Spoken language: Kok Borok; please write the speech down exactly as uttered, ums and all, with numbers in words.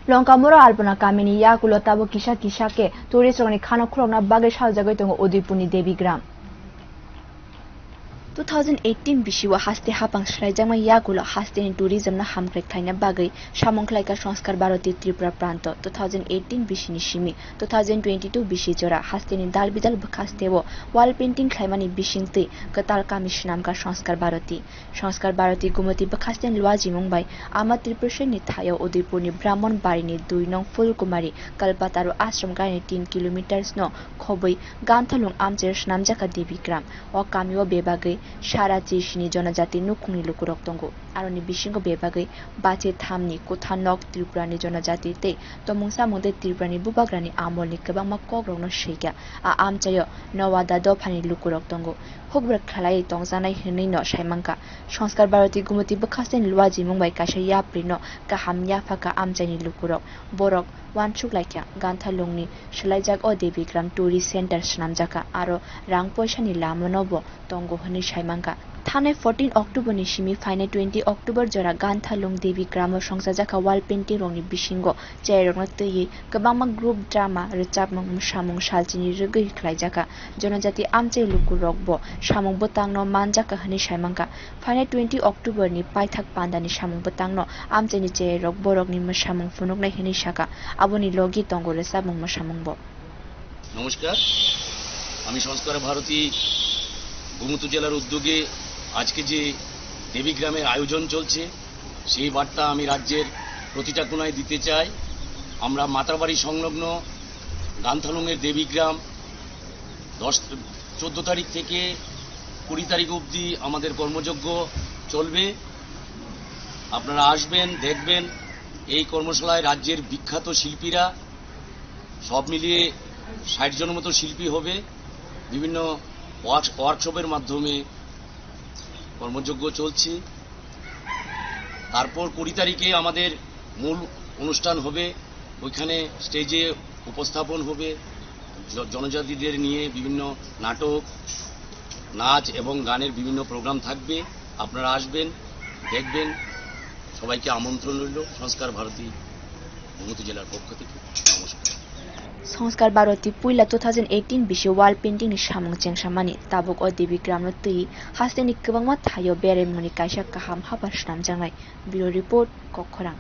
Longkamoro Alpona kamini yakulo tabuk kisa kisa khe tourist rokni khano khulokna bagwi saljagwi tongo Udaipurni Devi Gram. Two thousand eighteen bisio haste hapang swlaijakma yakulo hasteni tourism no hamkrai khlaina bagwi samung khlaikha Sanskar Bharati Tripura Pranto. Two thousand eighteen bisini simi two thousand twenty-two bisi jora hasteni dalbidal bwkhasteo wall painting khlaimani bisingtwi kwtal kami swnamkha Sanskar Bharati. Sanskar Bharati Gumoti bwkhasten luajimung bai ama Tripuraseni thaio Udaipurni Brahman Barini dui nong Phulkumari Kalpataru ashram gaini tin kilometers no khobwi Ganthalung amchaio swnamjakha Devi Gram. O kamio bebagwi sara chisini jonojati nukhungni lukurok tongo. Aroni bisingo bebagwi bache thamni kutha nok Tripurani jonojati tei tomung samung tei Tripurani bubagrani amolni kwbangma kokrokno swikha. A amchaio Nawada dophani lukurok tongo. Hukbwrwk khlaiwi tongjaknai hwnwi no saimankha. Sanskar Bharati Gumoti bwkhasten luajimung bai kaisa yaprino kaham yaphakha amchaini lukurok. Borok uansuk laikha, Ganthalungni swlaijak o Devi Gram Tourist Center swnamjakha, aro rang poisani lamano bo tongo hwnwi saimankha. Thanai fourteen October ni simi phainai twenty October jora Ganthalung Devi Gramo songchajakha wall painting rokni bisingo cherairokno twiwi kwbangma group drama, rwchapmung, mwsamung salchini rwgwi khlaijakha. Jonojati amchai lukurok bo samung bwtangno manjakha hwnwi saimankha. Phainai twenty October ni paithak pandani samung bwtangno amchaini cherairok borokni mwsamung phunuknai hwnwi sakha. Aboni logi tongo rwchapmung mwsamung bo. নমস্কার, আমি সংস্কার ভারতী গোমতী জেলার উদ্যোগে আজকে যে দেবী গ্রামের আয়োজন চলছে, সেই বার্তা আমি রাজ্যের প্রতিটা কোণায় দিতে চাই। আমরা মাতারবাড়ি সংলগ্ন গান্থালুঙের দেবী গ্রাম দশ, চোদ্দ তারিখ থেকে কুড়ি তারিখ অবধি আমাদের কর্মযজ্ঞ চলবে। আপনারা আসবেন, দেখবেন। এই কর্মশালায় রাজ্যের বিখ্যাত শিল্পীরা, সব মিলিয়ে ষাট জনের মতো শিল্পী হবে। বিভিন্ন ওয়ার্ক-, ওয়ার্কশপের মাধ্যমে কর্মযজ্ঞ চলছে। তারপর কুড়ি তারিখে আমাদের মূল অনুষ্ঠান হবে, ওইখানে স্টেজে উপস্থাপন হবে জ-, জনজাতিদের নিয়ে বিভিন্ন নাটক, নাচ এবং গানের বিভিন্ন প্রোগ্রাম থাকবে। আপনারা আসবেন, দেখবেন। সবাইকে আমন্ত্রণ রইল সংস্কার ভারতী গোমতী জেলার পক্ষ থেকে। নমস্কার। Sanskar Bharati puila two thousand eighteen bisi wall painting ni samung chengsamani tabuk o Devi Gram no twi hasteni kwbangma thaio beraimungni kaisa kaham hapar swnamjaknai. Bureau Report, Kokkhorang.